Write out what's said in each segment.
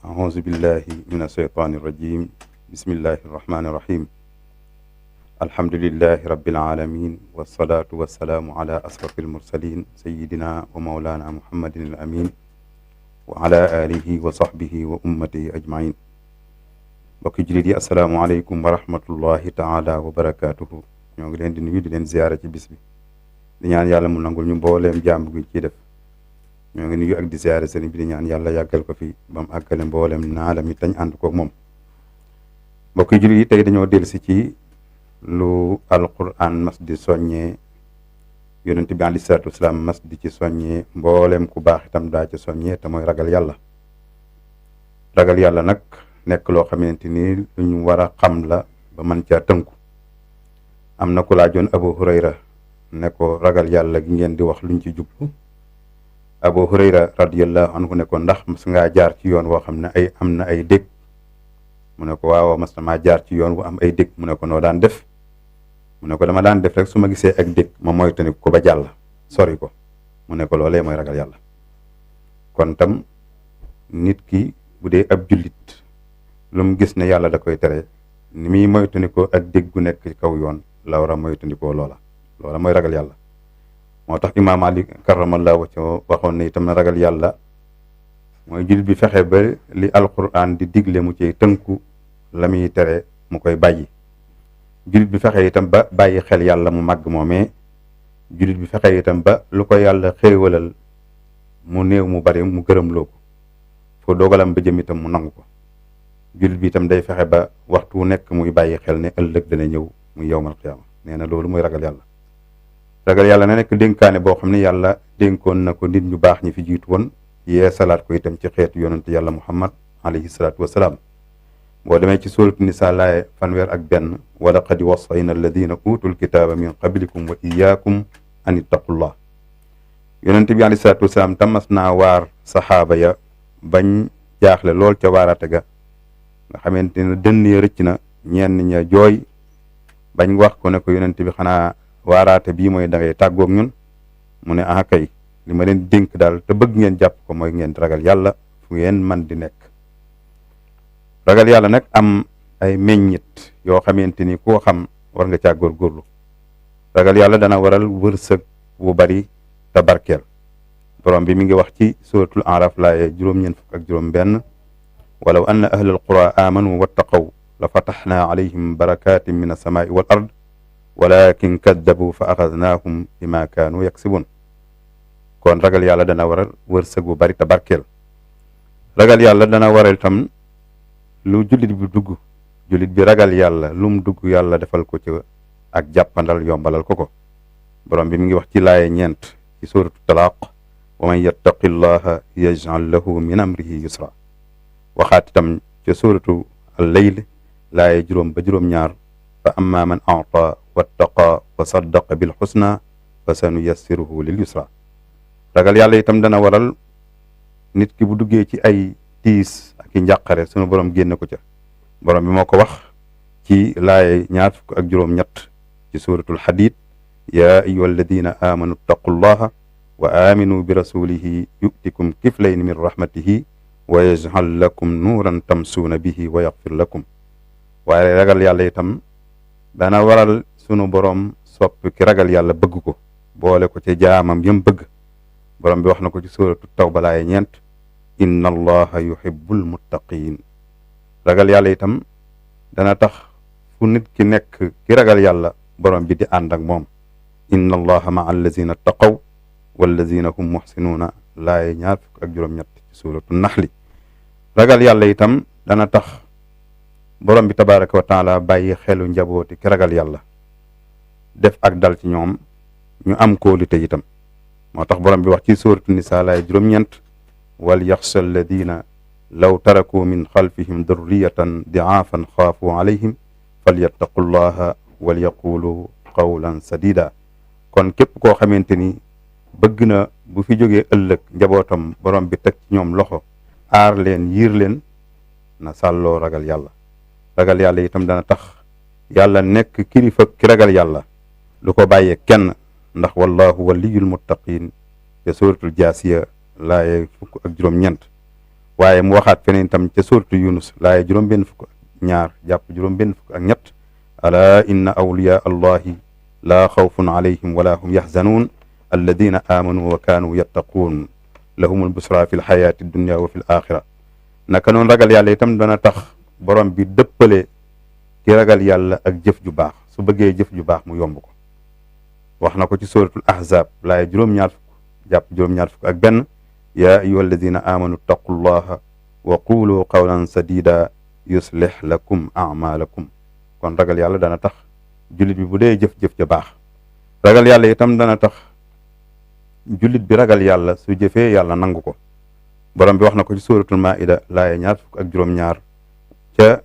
أعوذ بالله من الشيطان الرجيم بسم الله الرحمن الرحيم الحمد لله رب العالمين والصلاة والسلام على أشرف المرسلين سيدنا ومولانا محمد الأمين وعلى آله وصحبه وأمته أجمعين bokki jullit yi asalaamaaleykum wa rahmatullahi taala wa barakaatuhu ñoo ngi leen di nuyu di leen ziyaara ci bis bi di ñaan yàlla mu nangul ñu mbooleem jàmm gi ciy def ñoo ngi nuyu ak di ziyaara sëriñ bi di ñaan yàlla yàggal ko fi ba mu àggale mbooleem naala mi tañ ànd koog moom bokki jullit yi tey dañoo dellusi ci lu alquran mas di soññee yonent bi alayhi salaatu wasalaam mas di ci soññee mbooleem ku baax itam daa ci soññee te mooy ragal yàlla nag nekk loo xamante ni lu ñu war a xam la ba mën caa tënku am na ku laajoon Abu Hurayra ne ko ragal yàlla gi ngeen di wax luñ ci jublu Abu Hurayra radiyallahu anhu ne ko ndax mas ngaa jaar ci yoon woo xam ne am na ay dég mu ne ko waaw mas na maa jaar ci yoon wu am ay dég mu ne ko noo daan def mu ne ko dama daan def rek su ma gisee ak dég ma moytandiku ko ba jàll sori ko mu ne ko loolee mooy ragal yàlla kon tam nit ki bu dee ab jullit lu mu gis ne yàlla da koy tere ni muy moytandikoo ak dégg gu nekk ci kaw yoon la war a moytandikoo loola mooy ragal yàlla moo tax imaam Ali karamallahu wajhahu waxoon ne itam na ragal yàlla mooy jullit bi fexe ba li alquran di digle mu ciy tënku la muy tere mu koy bàyyi jullit bi fexe itam ba bàyyi xel yàlla mu màgg moomee jullit bi fexe itam ba lu ko yàlla xéewalal mu néew mu bari mu gërëm loo ko foo dogalam ba jëm itam mu nangu ko jullit bi itam day fexe ba waxtu wu nekk muy bàyyi xel ne ëllëg dana ñëw muy yawmal qiyaama nee na loolu mooy ragal yàlla na nekk dénkaane boo xam ne yàlla dénkoon na ko nit ñu baax ñi fi jiitu woon yee salaat ko itam ci xeetu yonent yàlla muhammad alayhi salaatu wasalaam boo demee ci suuratu nisaa laaya 1 wa laqad wassayna alladina utul kitaaba min qablikum wa iyaakum an ittaqullah yonent bi alayhi salaatu wasalaam tamas naa waar saxaaba ya bañ jaaxle lool ca waaraate ga nga xamante ne dënn ya rëcc na ñenn ña jooy bañ wax ko ne ko yonent bi xanaa waaraate bii mooy da ngay tàggoog ñun mu ne ah kay li ma leen dénk daal te bëgg ngeen jàpp ko mooy ngeen ragal yàlla fu ngeen man di nekk ragal yàlla nag am ay meññit yoo xamante ni koo xam war nga caa góorgóorlu ragal yàlla dana waral wërsëg wu bari te barkeel borom bi mi ngi wax ci suratul araf laaye juróom-ñeent fukk ak juróom-benn walaw anna ahlal qura amanu wattaqaw la fataxnaa alayhim barakatin min alsamaai wal ard walakin kaddabu fa axadnaahum bima kaanu yaksibun kon ragal yàlla dana waral wërsëg bu bari te barkeel ragal yàlla dana waral itam lu jullit bi dugg jullit bi ragal yàlla lu mu dugg yàlla defal ko ci ak jàppandal yombalal ko borom bi mi ngi wax ci laaye 4 ci suratu talaaq wa man yattaqi llaha yaj'al lahu min amrihi yusra waxaat itam ci suratu al-layl laaye 7 ba 8 fa amma man a'ta wattaqa wa saddaqa bil husna fa sanuyassiruhu lil yusra ragal yàlla itam dana waral nit ki bu duggee ci ay tiis ak i njàqare sunu borom génn ko ca borom bi moo ko wax ci laaye 23 ci suratul hadid ya ayyuha alladina amanu ittaqullaha wa aminu bi rasulihi yu'tikum kiflayni min rahmatihi wa yaj'al lakum nuuran tamsuuna bihi wa yaghfir lakum waaye ragal yàlla itam dana waral sunu borom sopp ki ragal yàlla bëgg ko boole ko ci jaamam yëm bëgg borom bi wax na ko ci suuratu tawba laaye 4 inna allaha yuhibbul muttaqin ragal yàlla itam dana tax fu nit ki nekk ki ragal yàlla borom bi di ànd ak moom inna allaha ma'a allazina taqaw wallazina hum muhsinuuna laaye 23 ci suuratu naxli ragal yàlla itam dana tax borom bi tabaraka wa taala bàyyi xelu njabooti ki ragal yàlla def ak dal ci ñoom ñu am kóolute itam moo tax borom bi wax ci suuratu nisaa laay 9 wal yaxsha alladina law taraku min xalfihim durriyatan diaafan xaafu alayhim falyattaqu llaha wal yaqulu qawlan sadida kon képp koo xamante ni bëgg na bu fi jógee ëllëg njabootam borom bi teg ci ñoom loxo aar leen yiir leen na sàlloo ragal yàlla itam dana tax yàlla nekk kilifa ki ragal yàlla lu ko bàyyee kenn ndax wallahu waliyul muttaqin te suratul jaasiya laaye 7 waaye mu waxaat feneen tam ca suuratu Yunus laaye juróom-benn fukk ñaar jàpp juróom-benn fukk ak ñett alaa inna awliyaa allahi laa xawfun alayhim wala hum yaxzanuun alladina aamanu wa kaanu yattaquun lahumul busra fi lxayaati dunya wa fi l axira naka noonu ragal yàlla itam dana tax borom bi dëppale ki ragal yàlla ak jëf ju baax su bëggee jëf ju baax mu yomb ko wax na ko ci suratul ahzab laaye juróom-ñaar fukk jàpp juróom-ñaar fukk ak benn yaa ayuha alladina amanu taqullaha wa qulu qawlan sadida yuslih lakum amalakum kon ragal yàlla dana tax jullit bi bu dee jëf-jëf ja baax ragal yàlla itam dana tax jullit bi ragal yàlla su jëfee yàlla nangu ko borom bi wax na ko ci suratul maida laaye ñaar fukk ak juróom-ñaar ca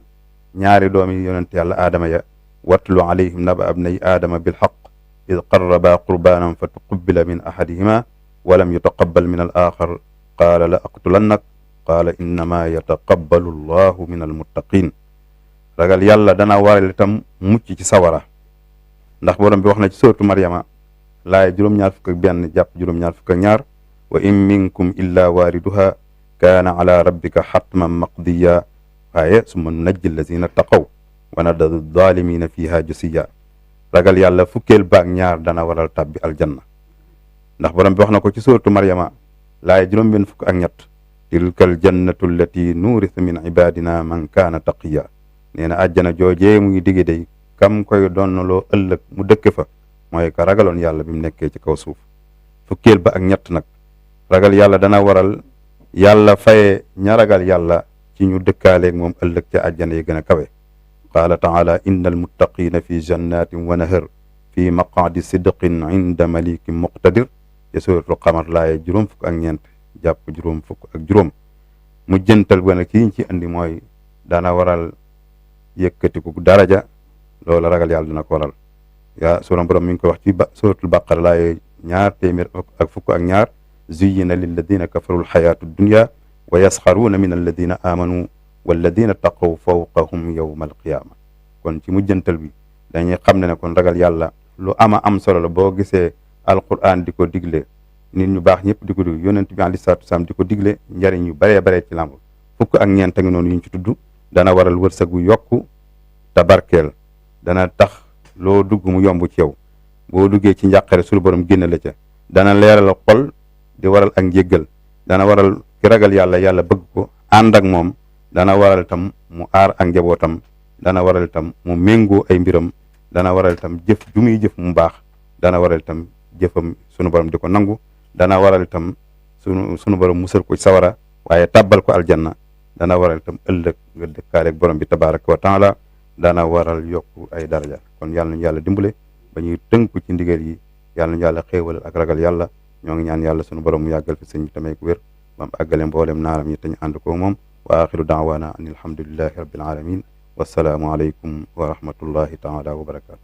ñaari doomi yonent yàlla aadama ya watlu alayhim naba abnay aadama bilxaq id qarraba qurbanan fa tuqubila min ahadihima walam yutaqabal min al axar qaala la aqtulannak qaala innama yataqabbalu allahu min almuttaqin ragal yàlla dana waral itam mucc ci sawara ndax borom bi wax na ci suratul maryama laaye juróom-ñaar fukk ak benn jàpp juróom-ñaar fukk ak ñaar wa in minkum illa waariduha kaana ala rabbika xatman maqdiya waaye summa nunajji allazina taqaw wa nadadu zalimina fiha jasiya ragal yàlla fukkeel baak ñaar dana waral tàbbi aljanna ndax borom bi wax na ko ci suratu maryama laaye juróom-benn fukk ak ñett tilka aljannatu allati nuurisu min ibadina man kaana taqiya nee na àjjana joojee muy digge day kam koy doonnaloo ëllëg mu dëkke fa mooy ka ragaloon yàlla bi mu nekkee ci kaw suuf fukkeel ba ak ñett nag ragal yàlla dana waral yàlla faye ña ragal yàlla ci ñu dëkkaaleeg moom ëllëg ca àjjana yi gën a kawe qaala taala inna almuttaqina fi jannatin wa nahar fi maqaadi sidqin inda malikin muqtadir ci suratul qamar laaye juróom fukk ak ñeent jàpp juróom fukk ak juróom mu jëntal ba nag kiñ ci andi mooy dana waral yëkkatiku daraja loola ragal yàlla dana ko waral yaa sunu borom mi ngi koy wax ci suratul baqara laaye ñaar téeméer ak fukk ak ñaar zuyyina lilladina kafaru alxayaatu dunya wa yasxaruuna min alladina amanu walladina taqaw fawqahum yowma alqiyaama kon ci mujjantal bi dañuy xam ne kon ragal yàlla lu ama am solo la boo gisee alquran di ko digle nit ñu baax ñëpp di ko digle yonent bi alayhi salaatu wasalaam di ko digle njariñ yu baree baree ci làmb fukk ak ñeent a ngi noonu yuñ ci tudd dana waral wërsëgu yokku te barkeel dana tax loo dugg mu yomb ci yow boo duggee ci njàqare sunu borom génn la ca dana leeral xol di waral ak njéggal dana waral ki ragal yàlla yàlla bëgg ko ànd ak moom dana waral itam mu aar ak njabootam dana waral itam mu méngoo ay mbiram dana waral itam jëf ju muy jëf mu baax dana waral itam jëfam sunu borom di ko nangu dana waral itam sunu borom musal ko sawara waaye tàbbal ko aljanna dana waral itam ëllëg nga dëkkaaleeg borom bi tabaraka wa taala dana waral yokku ay daraja kon yàlla nañu yàlla dimbale ba ñuy tënku ci ndigal yi yàlla nañu yàlla xéewal ak ragal yàlla ñoo ngi ñaan yàlla sunu borom mu yàggal fi sëñ bi tamay ko wér ba mu àggale mboolem naaram yi te ñu ànd ko moom wa axiru daawaana an alhamdulillahi rabbil alamin wassalaamu aleykum wa rahmatullahi taala wa barakatu